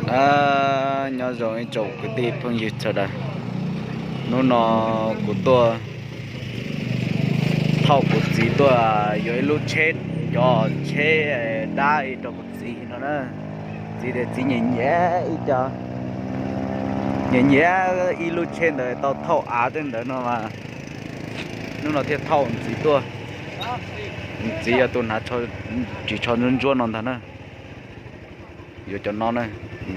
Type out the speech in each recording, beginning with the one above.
Nyob zoo ib tsoom kwv tij phooj ywg sawv daws, hnub no kuv tuaj thauj kuv txiv tuaj yuav ib lub tsheb, cov tsheb dab ib rau kuv txiv no na. Txiv tias txiv nyiam nyiam ib co, nyiam nyiam ib lub tsheb ntawd tau thauj av tej ntawd no mas, hnub no thiaj thauj txiv tuaj. Txiv yog tus hnav ris tsho ntsuab ntsuab no ntag na. Yuav cov no na,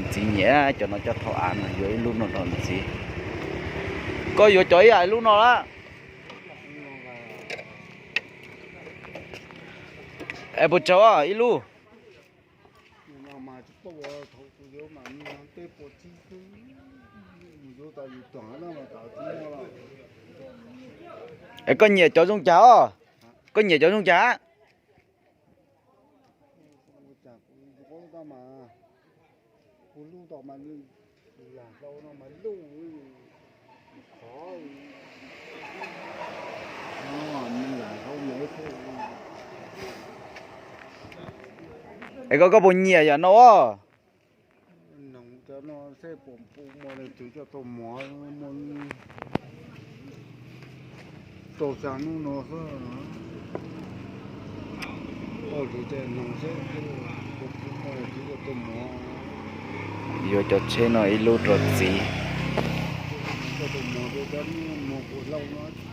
txiv nyiam cov no coj thauj av no, yuav ib lub no rau txiv. Koj yuav cov ib yam lub no lab? Es puas tsawg ib lub? Es koj nyiam cov zoo cas os? Koj nyiam cov zoo cas? Es koj, koj puas nyiam yam no os? Yuav cov tsheb no ib lub rau txiv.